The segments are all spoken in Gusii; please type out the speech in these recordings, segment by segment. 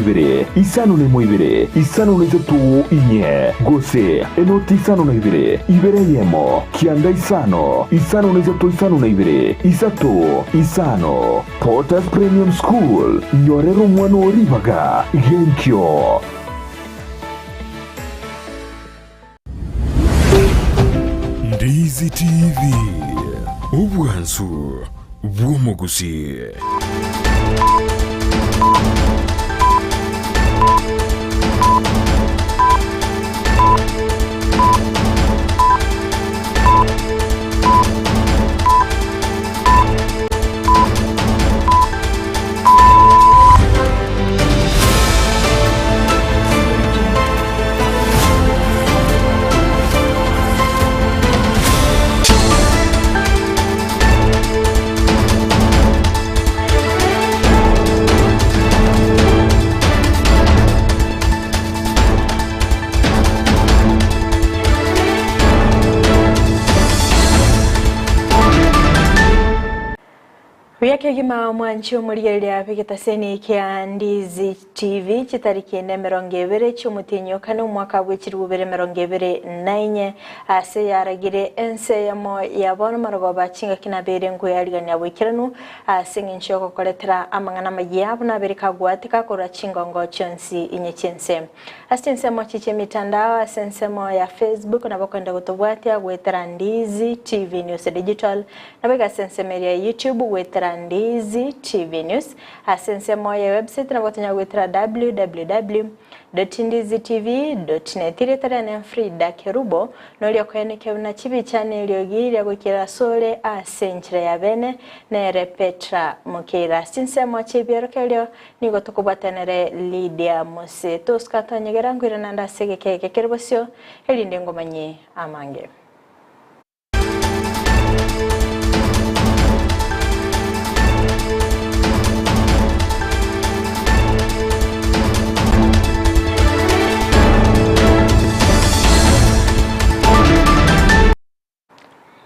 ibere, isano nemo ibere, isano na isato inye, gose enoti isano na ibere, ibere eyemo, kianda isano, isano na isato isano na ibere, isato, isano. Potters Premium School, nyorera omwana oo ribaga genkio. Ndizi TV, obwansu bw'omogusii. Buya kegima mwanche omorigereria b'egetaseni kia Ndizi TV chitariki nemerongo ebere chi'omotienyi o kane omwaka bwe chilifu bibere emerongo ebere na inye ase yaragire ense eyemo ya bono marogoba chingaki nabere nkoyarigania boikeranu ase eng'encho y'ogokoretera amang'ana amayia buna abere kagwateka korwa chingongo chionsi inye chi'ense. Ase chinsemo chi chi'emitandao ase ensemo ya Facebook nabo okoenda gotobwatia goetera Ndizi TV News Digital, Naboigo ase ensemo eria ya YouTube goetera Ndizi TV News. Ase ensemo ya website nabo tonyara goetera www.ndizitv.net. Erieta riane Frida Kerubo, noria okoenekia buna chibicha na eriogi ria goikera asore ase enchera ya bene, nere Petra Mokeira. Ase chinsemo chi'ebiorokererio nigo tokobwatanere Lydia Mose. Tosuka tonyegera nkoirana ande ase egeka eke kere bosio, erinde ngomanyie amange.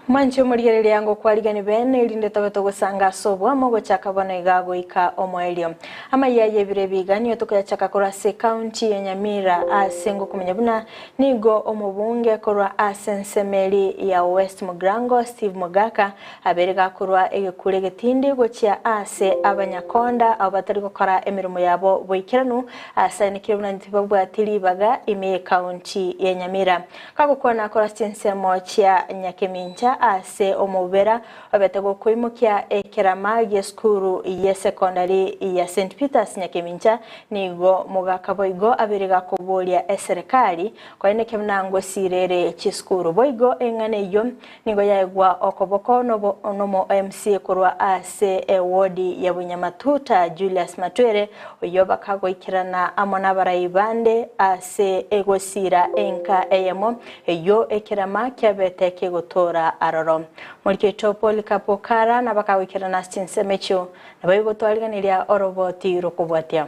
Mwanche omorigereria ngokwarigani bene, erinde tobe togosanga ase oboamo gochaka bono iga goika omoerio. Amayia y'ebiro ebiga nigo tokoyachaka korwa ase ekaunti ya Nyamira ase ngokomanya buna nigo omobunge korwa ase ensemo eri ya West Mugirango Steve Mogaka abeire gakorwa egekuro egetindi gochia ase abanyakonda abwo batari gokora emeremo yabo boikeranu ase ainekire buna tibabwati ribaga ime y'ekaunti ya Nyamira. Kagokwana korwa chinsemo chia Nyakemincha ase omobera obete gokoimokia ekerama gi'esukuru y'esekondari ya St Peters Nyakemincha, nigo mogaka boigo abere gakoboria eserekari koeneke buna ngosirere chisukuru. Boigo eng'ana eyio nigo yaegwa okoboko nomo MC korwa ase ewodi ya Bunyamatuta Julius Matwere oyio bakagoikerana amo nabarai bande ase egosiira enka eyemo eyio ekerama kiabete kegotoora aroro. Moriketwe Polycarp Okara nabakagoikerana ase chinsemo echio naboigo twariganiria oroboti rokobwatia.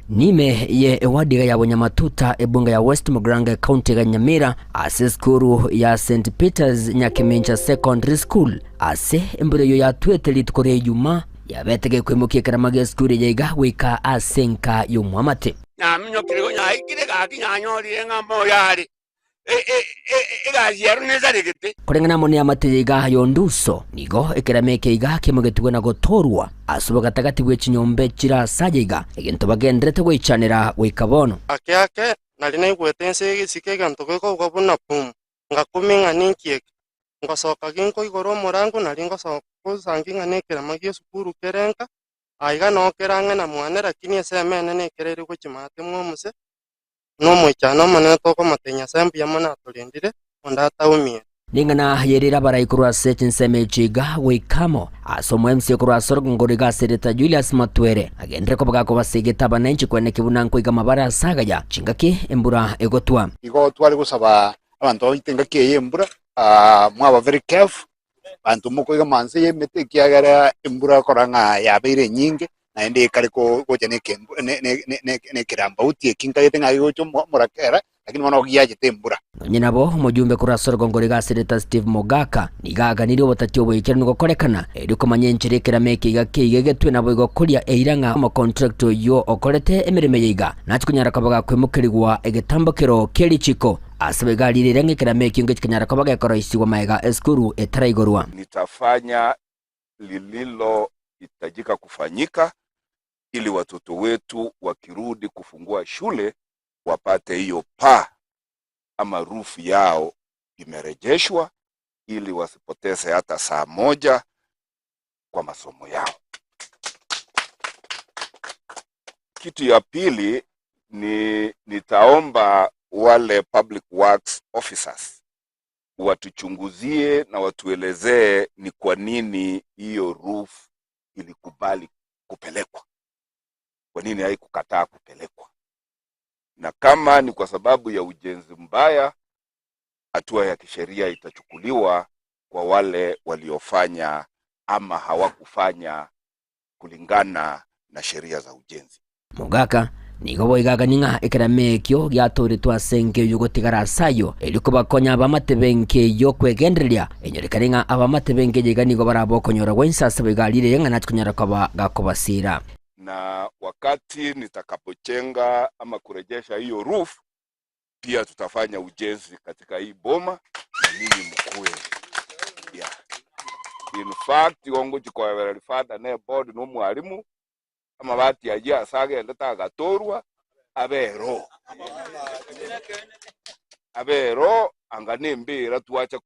Nime ye ewadi iga ya Bonyamatuta ebunge ya West Mugirango ecounty iga Nyamira ase esukuru ya St Peters Nyakemincha Secondary School ase embura eyio yatwete rituko ria Ijumaa yabete gekoimokia ekerama gi'esukuru eye iga goika ase enka y'omwamate. Naminyokire nyaikire gaki nyanyorire ng'a moyo are, egasi ero nesaregete. Koreng'ana amo neamate ye iga y'onduso, nigo ekerama eke iga kemogetigwe na gotoorwa ase obogatagati bwe chinyomba echire ase aye iga, egento bagendererete goichanera goika bono. Ake ake nari naigwete ense egesike egento gekogwa buna pum, ngakumia ng'a ninki eke. Ngosoka ginkoigora omorango nari ngosoka gosangi ng'a nekerama gi'esukuru kere nka, aiga noo kere ang'e na mwane lakini esemo enene ekere ere gochia maate mw'omose, Nomoichano omonene tokomotebia Nyasae mbuya mono atorendire, onde ataumie. Ning'ana yerire abarai korwa ase chinsemo echi iga goika amo ase omoemsia korwa ase orogongo rwa iga ase erieta Julius Matwere agenderere koba gakobasegeta abananchi kweneki buna nkoiga amabare ase agaya chingaki embura egotwa. Igo tware gosaba abanto baito engaki eye y'embura, mwaba very careful, abanto mokoiga amanse y'emete ekiagera embura ekora ng'a yabeire enyinge. Naende ekare ko gocha na ekembu ne ne ne ne ekerambauti eki nkagete ng'a gegocha omo omorakera, lakini bono giachete embura. Nonye nabo, omojumbe korwa ase orogongo riga Seneta Steve Mogaka nigo aganirie obotati oboikeranu gokorekana erio komanya enchera ekerama eke iga keigegetwe naboigo koria eira ng'a omocontractor oyio okorete emeremo eye iga nache konyara koba gakoimokerigwa egetambokero kie richiko ase boigo arire eira ng'a ekerama ekio ngechikonyara koba gekoroisigwa maega esukuru etaraigorwa. Nitafanya lililohitajika kufanyika ili watoto wetu wakirudi kufungua shule wapate hiyo paa ama roof yao imerejeshwa ili wasipoteze hata saa moja kwa masomo yao. Kitu ya pili ni nitaomba wale public works officers watuchunguzie na watuelezee ni kwa nini hiyo roof ilikubali kupelekwa, kwa nini haikukataa kupelekwa, na kama ni kwa sababu ya ujenzi mbaya, hatua ya kisheria itachukuliwa kwa wale waliofanya ama hawakufanya kulingana na sheria za ujenzi. Mogaka nigo boigo aganie ng'a ekerama ekio giatoretwe ase enka eyio gotigara ase ayio, erio kobakonya abamate b'enka eyio kwegendereria, enyorekane ng'a abamate b'enka eyio iga nigo barabe okonyora gwa inse ase boigo arire ng'a nache konyara koba gakobasiira. Na wakati nitakapojenga ama kurejesha hiyo roof, pia tutafanya ujenzi katika hii boma na ninyi mkue yeah. In fact igo ngochi koebereria father ne board na omwalimu amabati ayio ase agendete agatorwa abe ero abe ero anga nembera twacha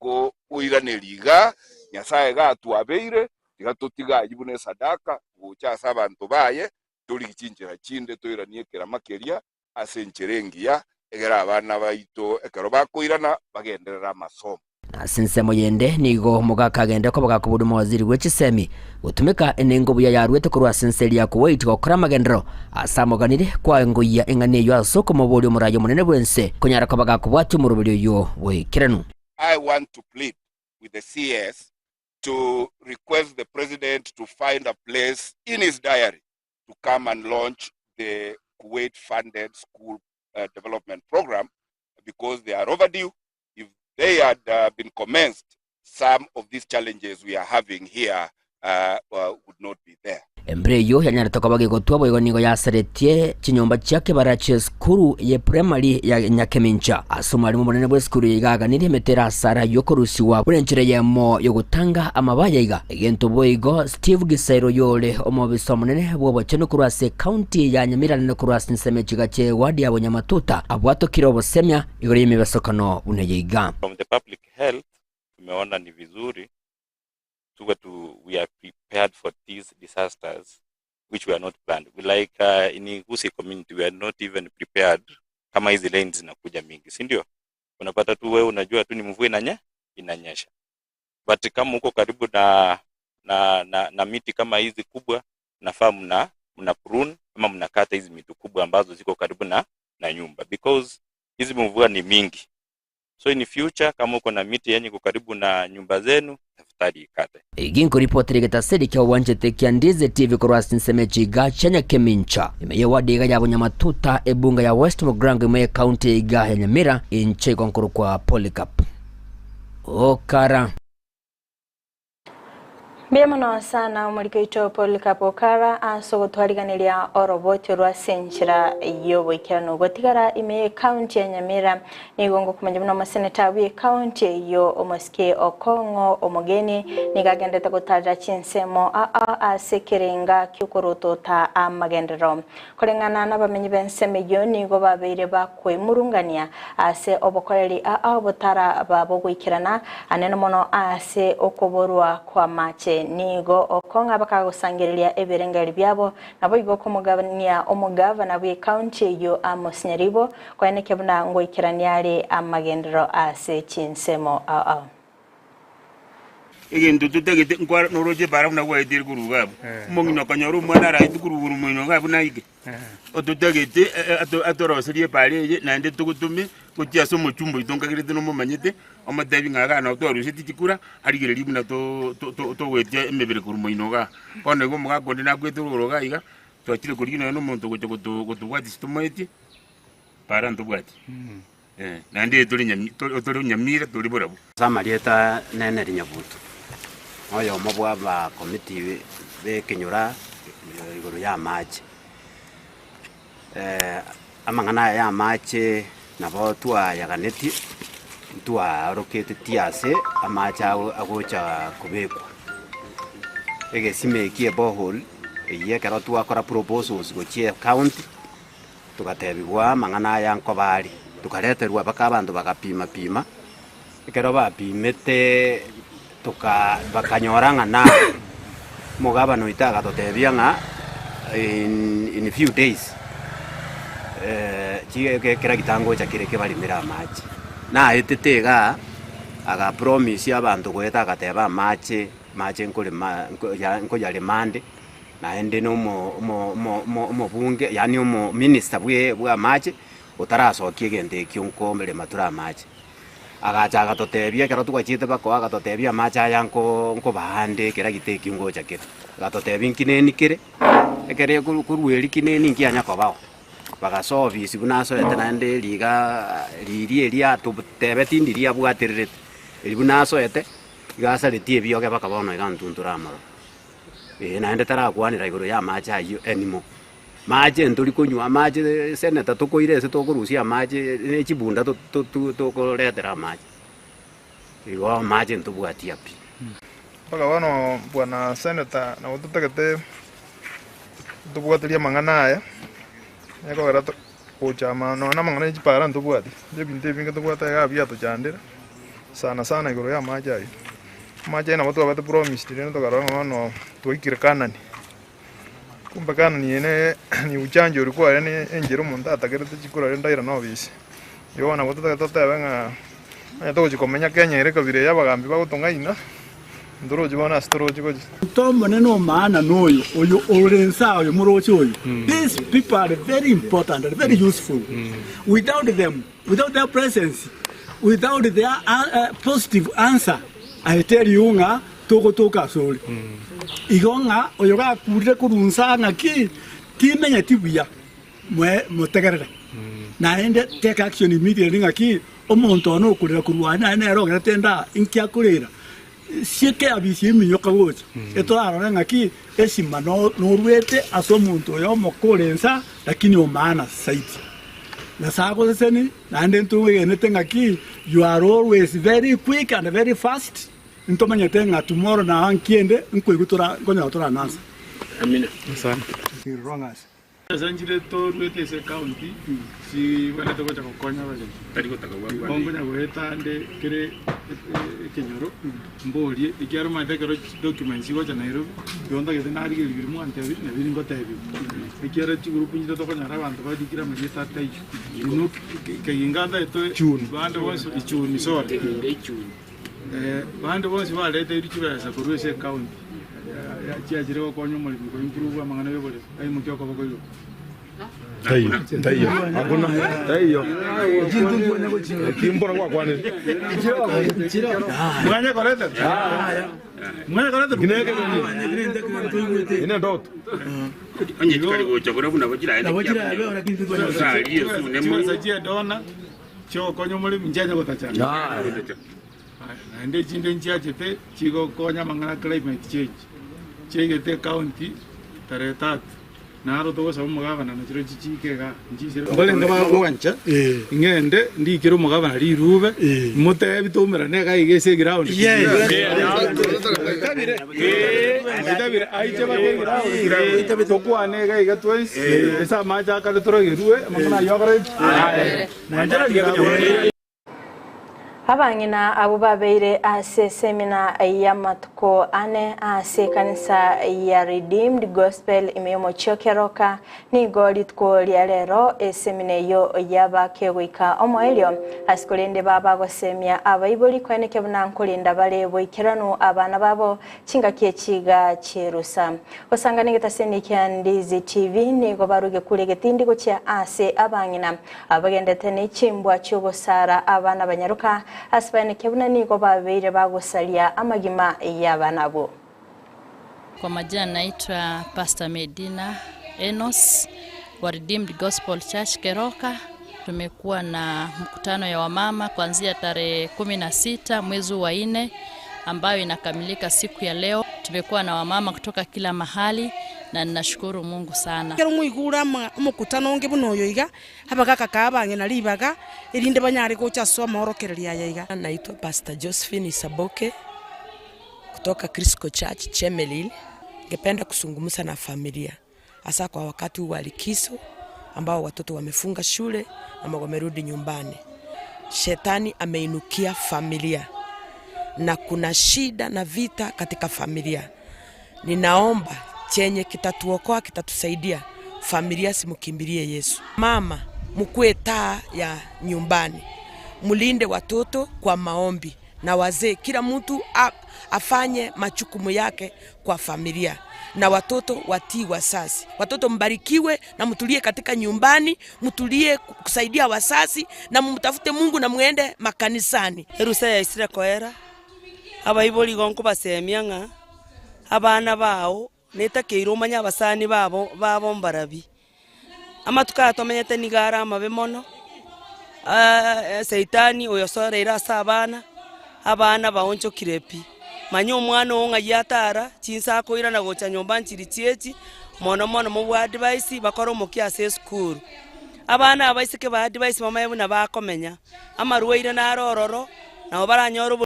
koiraneria iga Nyasaye gatwabeire tiga totige ayio buna esadaka gocha ase abanto baye torigie chinchera chinde toiranie ekerama keria ase enchera engiya, egere abana baito ekero bakoirana bagenderere amasomo. Na ase ensemo yende nigo omogaka agende koba gakoborwa omowaziri bwe chisemi gotumeka enengo buya yaruete korwa ase ense eria ya Kuwait gokora amagenderero ase amoganire kwaengoyia eng'ana eyio ase okomoboria omoraia omonene bw'ense konyara koba gakobwatia omoroberi oyio boikeranu. I want to plead with the CS to request the president to find a place in his diary to come and launch the Kuwait funded school uh, development program because they are overdue. If they had uh, been commenced, some of these challenges we are having here uh, uh, would not be there. Embura eyio yanyarete koba gegotwa boigo nigo yasaretie chinyomba chia kebara chi'esukuru ye primary ya Nyakemincha. Ase omwalimu omonene bw'esukuru eye iga aganirie emete ere asara y'okorusigwa buna enchera eyemo y'ogotanga amabaya iga. Egento boigo Steve Gisairo oyore omobisa omonene bw'obochenu korwa ase ekaunti ya Nyamira naende korwa ase ensemo echiga chie ward ya Bonyamatuta abwatokire obosemia igoro y'emebasokano buna eye iga. From the public health tumeona ni vizuri tuwe tu, we are prepared for these disasters which were not planned. We like uh, in Gusii community we are not even prepared kama hizi rains zinakuja mingi, si ndio? Unapata tu wewe unajua tu ni mvua inanye inanyesha, but kama uko karibu na na, na, na miti kama hizi kubwa, nafaa mna mna prune ama mnakata hizi miti kubwa ambazo ziko karibu na na nyumba because hizi mvua ni mingi So in future kama uko na miti yenye iko karibu na nyumba zenu tafadhali ikate. Egi nkoripotera egetaseri kia obwanchete kia Ndizi TV korwa ase ensemo echiga chia Nyakemincha, ime y'ewadi iga ya Bonyamatuta, ebunga ya West Mugirango ime y'ecounty iga ya Nyamira, inche igo nkorokwa Polycarp Okara. Mbuya mono sana omoriki oito Polycarp Okara ase ogotwariganeria oroboti rwa ase enchera y'oboikeranu. Gotigara ime y'ecounty ya Nyamira nigo ngokomanya buna omoseneta bw'ecounty eyio omosike Okong'o Omogeni nigo agendete gotarera chinsemo aa ase ekerenga ki'okorotota amagenderero. Koreng'ana nabamenyi b'ensemo eyio nigo babeire bakwemurungania ase obokoreri aa obotara babo goikerana anene mono ase okoborwa kw'amache. Nigo okong'a bakagosangereria ebirengererio biabo, naboigo komogania omogavana bw'ecounty eyio Amos Nyaribo, koenekia buna ngoikerania are amagenderero ase chinsemo ao ao. Egento totagete nkwara noroche ebara buna gwaetire korwa iga abwo. Omong'ina okonyora omwana araete korwa igoro moino iga abwo naike. Ototagete atoroserie ebara eye naende togotome. Gochia ase omochumba oito nkagerete nomomanyete, omotebi ng'a igaa nabo twarusetie chikura, arigererie buna to- to- to- togoetia emebere korwa moino igaa. Bono igo omogaka onde nakwete rogoro igaa iga, twachire korigia nonya na omonto ogocha goto gotobwatia tomoetie, para ntobwati. Eh, naende tore nyami tore tore nyamira tore barabwo. Ase amarieta nene rinyabuto, oyomo bw'abakomiti b'ekenyora igoro y'amache. Amang'ana aya y'amache nabo twayaganetie, ntwaoroketie ase amache agocha kobekwa. Egesima eki eborehole, eyio ekero twakora proposals gochia ecounty, togatebigwa amang'ana aya nkoba are, tokareterwa mpaka abanto bagapima pima, ekero bapimete toka bakanyora ng'a na omogabana oito agatotebia ng'a in in few days chi kera gitangocha kere kebaremere amache. Naetete igaa, aga promise abanto goeta agateba amache, amache nkorema nkoya nkoyarema ande. Naende na omo omo omo omo omobunge yaani omominister bwe bw'amache, otarasokia egento ekio nkorema tore amache. Agacha agatotebia ekero twachiete bakoa agatotebia amache aya nko nkobaa ande ekera gita ekio ngocha kere. Agatotebia nkineni kere, ekere koru korwa erio kineni nkianya kobao. Bagasoa ofisi buna asoete naende rigaa riria eria atotebeti ndiria abwatererete, erio buna asoete, iga asaretie ebioge mpaka bono iga ntunture amororo. Ee, naende tarakwanera igoro y'amache ayio anymore. Mache ntori konywa amache senator tokoira ase tokorusia amache ne chibunda to- to- to- tokoretera amache. Igo amache ntobwati pi. Mpaka bono bwana senator nabo totagete tobwaterie amang'ana aya, ekogera to gocha ama nonya na amang'ana ya chipara ntobwati, ebinto ebinge tobwate igaa biatochandire, sana sana igoro ya amache aywo. Amache aywo nabo twabete promised rende tokarora ng'a bono twaikire Canaan, kumbe Canaan eye ne ni uchanja oria kware ne enchera omonto atakerete chikura rende airane obisi. Igo bono nabo totagete totebe ng'a onye togochia komenya Kenya ere ekabira eye abagambi bagotong'aina, ntorochi bono ase torochi gochia. Omonto omonene o maana noyo, oyo ore inse aa, oyo moroche oyo. These people are very important and very useful. Without them, without their presence, without their positive answer, I tell you ng'a togotoka asore. Igo ng'a oyo gakurire korwa inse aa ng'aki, timenyeti buya, moe motegerere. Naende take action immediately ng'aki, omonto one okorera korwa aa naye nere ogerete inde aa, inki akorera? Sieka eabisi eminyoka gocha, etorarore ng'aki esima noruete ase omonto oyo omoke ore insa, lakini o maana zaidi. Nyasae agoseseni, naende ntwegenete ng'aki you are always very quick and very fast, ntomanyete ng'a tomorrow na nkiende nkoigwa tora nkonyora toranansa. Amina. Ase nchire toruete ase ecounty chibwenerete gocha gokonya abaremi. Igo nkonya goeta ande kere ekenyoro mborie ekiagera omanyete ekero documents chigocha Nairobi igo ntagete narigereria biria mwantebirie na biria ngotebiwa. Ekiagera chigroup nchire tokonyora abanto barikire amarieta ataiyo. Inwe keginga ntagete bande bonsi ichuni sorry. Bande bonsi bareteirwe chibesa korwa ase ecounty chiachire gokonya omoremi ko improve amang'ana y'oboremi aimokie okoboko igoro. Taiyo, taiyo, hakuna, taiyo. Kimbora gwakwanire. Mwanya koreta? Mwanya koreta? Ine ndoto. Onye chikari gocha buna buna bochiraende Chibesa chiedona Chiogokonya omoremi nchianye gotachana. Naende echinde nchiachete chigokonya amang'ana climate change chiaigete ecounty tarehe tatu naro togosaba omogabana nachiro chichike igaa nchisire mbarenge bagwancha ng'ende ndikere omogabana rirube motebi toumerane iga iga ase eground Moitabire aiche bake eground tokwane iga iga twensi ase amache akare toragerwe amang'ana ayio akore. Abang'ina abwo babeire ase esemina y'amatuko ane ase ekanisa ya Redeemed Gospel ime y'omochie o Keroka, nigo rituko ria rero esemina eyio yaba kegoika omoerio ase korende babagosemia abaibori koeneke buna nkorinda bare boikeranu abana babo chingaki echi iga chierusa. Gosangana egetaseni kia Ndizi TV nigo baruge kure egetindi gochia ase abang'ina Abagendete ne chimbwa chi'ogosara abana banyaroka, ase baeneke buna nigo babeire bagosaria amagima y'abana abwo. Kwa majina naitwa Pastor Medina Enos wa Redeemed Gospel Church Keroka. Tumekuwa na mkutano ya wamama kuanzia tarehe 16 mwezi wa nne ambayo inakamilika siku ya leo. Tumekuwa na wamama kutoka kila mahali na ninashukuru Mungu sana. Ekero mwaigure omokutano onge buna oyo iga, abagaaka kaa abang'ina ribaga, erinde banyare gocha ase omoorokererio aya iga. Naitwa Pastor Josephine Isaboke kutoka Crisco Church Chemelil. Ningependa kusungumusa na familia hasa kwa wakati huu wa likizo ambao watoto wamefunga shule ama wamerudi nyumbani. Shetani ameinukia familia na kuna shida na vita katika familia. Ninaomba chenye kitatuokoa kitatusaidia familia simukimbilie Yesu. Mama mkuwe taa ya nyumbani, mlinde watoto kwa maombi na wazee, kila mtu afanye majukumu yake kwa familia na watoto watii wazazi. Watoto mbarikiwe na mtulie katika nyumbani, mtulie kusaidia wazazi na mumtafute Mungu na muende makanisani. Erusa yaisire koera, abaibori igo nkobasemia ng'a abana bao netakeire omanye abasani babo babo mbarabi. Amatuko aya tomenyete nigo are amabe mono, Saitani oyosoreire ase abana, abana baonchokire pi. Manya omwana oo ng'ai atara, chinsa akoirana gocha nyomba nchiri chiechi, mono mono mobua advice, bakore omokia ase esukuru. Abana abaiseke ba advice bamanye buna bakomenya, amarwaire naro ororo, nabo baranyore obo.